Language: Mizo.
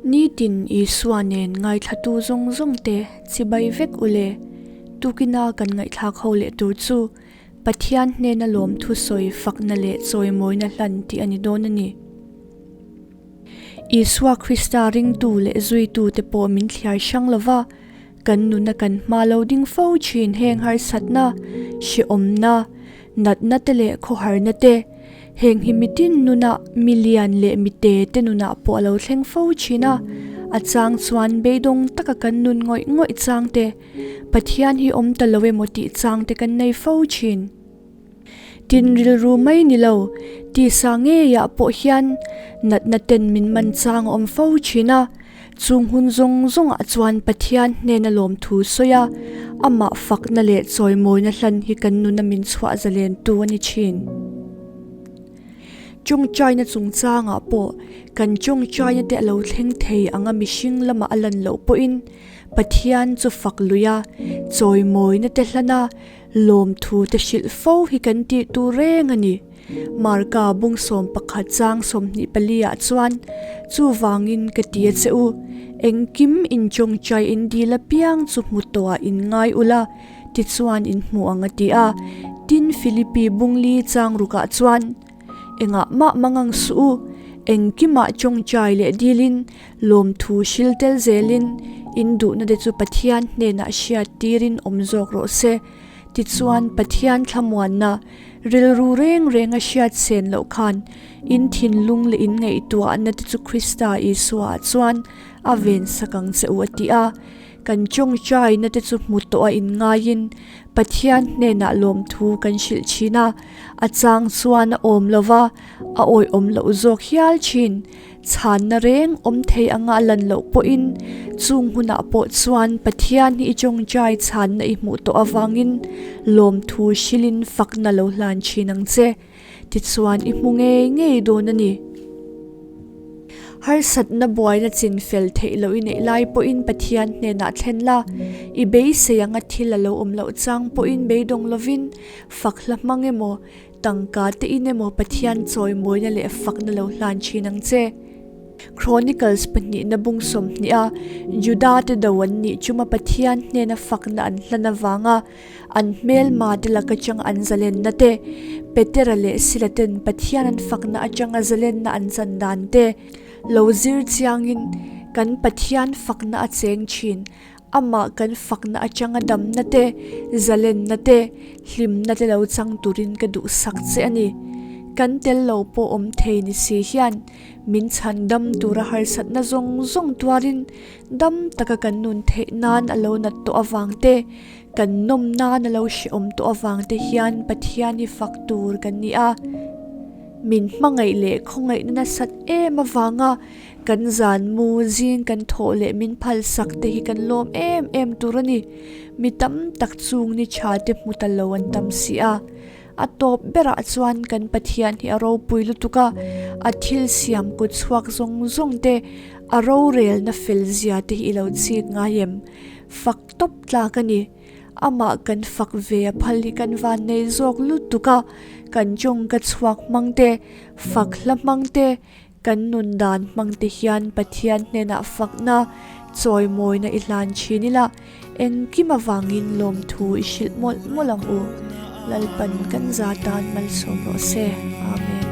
Nitin Isua nen ngaithlatu zawng zawng te chibai vek u le. Tukina kan ngaihthlak ho leh tur chu Pathian hnena lawmthu sawi fakna leh chawimawina hlan tih a ni dawn a ni. Isua Krista ringtu leh zuitu te pawh min thliar hrang lo va, kan nuna kan hma lo ding fo thin heng harsatna, hrehawmna, natna te leh khawharna te, heng hi mitin nunah milian leh mite te nunah pawh a lo thleng fo thin a, a chang chuan beidawng taka kan nun ngawih ngawih chang te, Pathian hi awm ta lo emaw tih chang te kan nei fo thin. Tin rilru mai ni lo, tisa ngeiah pawh hian natna ten min man chang a awm fo thin a, chung hun zawng zawngah chuan Pathian hnena lawmthu sawi a, amah fakna leh chawimawina hlan hi kan nuna min chhuah zalen tu a ni thin. Tawngtaina chungchangah pawh kan tawngtaina te a lo thleng thei anga mihring lamah a lan loh pawhin Pathian chu fak lui a, chawimawina te hlan a, lawmthu te hrilh fo hi kan tih tur reng a ni. Marka bung 11 chang 24 ah chuan, Chuvangin ka ti a che u, engkim in tawngtai in dil apiang chu hmu tawhah in ngai ula, tichuan in hmu ang a ti a. Tin, Filipi bung li chang rukah chuan, Engah mah mangang suh u, engkimah tawngtai leh dilin, lawmthu hril tel zelin, in duhna te chu Pathian hnenah hriat tirin awm zawk rawh se. Tichuan Pathian thlamuanna rilru reng renga hriat sen loh khan in thinlung leh in ngaihtuahna te chu Krista Isua ah chuan a ven sak ang che u a ti a. Kan tawngtaina te chu hmu tawh a in ngaiin Pathian hnenah lawmthu kan hrilh thin a, a chang chuan a awm lo va, a awihawm loh zawk hial thin. Chhanna reng awm thei anga a lan loh pawhin chung hunah pawh chuan Pathian hi i tawngtai chhanna i hmuh tawh avangin lawmthu hrilhin fakna lo hlan thin ang che. Tichuan i hmu ngei ngei dawn a ni. Harsatna buaina chin fel theih loh i neih lai pawhin Pathian hnenah thlen la, i beisei anga thil a lo awm loh chang pawhin beidawng lovin fak hla hmang emaw, tangka te in emaw Pathian chawimawina leh fakna lo hlan thin ang che. Chronicles pahnihna bung 20 a Juda te do an nih chuma Pathian hnena fakna an hlan avanga An hmelma te lak atanga an zalenna te, Petera leh Sila ten Pathian an fakna atanga zalenna an chan dan te lo zir chiangin kan Pathian fakna a cheng thin. Amah kan fakna atanga damna te, zalenna te, hlimna te lo chang turin ka duhsak che a ni. Kan tel lo pawh awm thei ni si hian min chhan dam tura harsatna zawng zawng tuarin Dam taka kan nun theih nan a lo nat tawh avang te, kan nawm nan a lo hrehawm tawh avang te hian Pathian hi fak tur kan ni a. Min hmangaih leh khawngaihna nasat em avanga kan zan mu zing kan thawh leh min phalsak te hi kan lawm em em tur a ni. Mi tam tak chung ni tha te hmu ta lo an tam si a. A tawp berah chuan kan Pathian hi a ropui lutuk a, a thil siam kut chhuak zawng zawng te, a rorelna fel zia te hi i lo chik ngai em? Fak tawp tlak a ni. Amah kan fak ve a phal hi kan van nei zawk lutuk a, kan tawngka chhuak hmang te, fak hla hmang te, kan nun dan hmang te hian Pathian hnenah fakna, chawimawina i hlan thin ila, engkim avangin lawmthu i hrilh mawlh mawlh ang u. Lalpan kan za tan malsawm rawh se. Amen.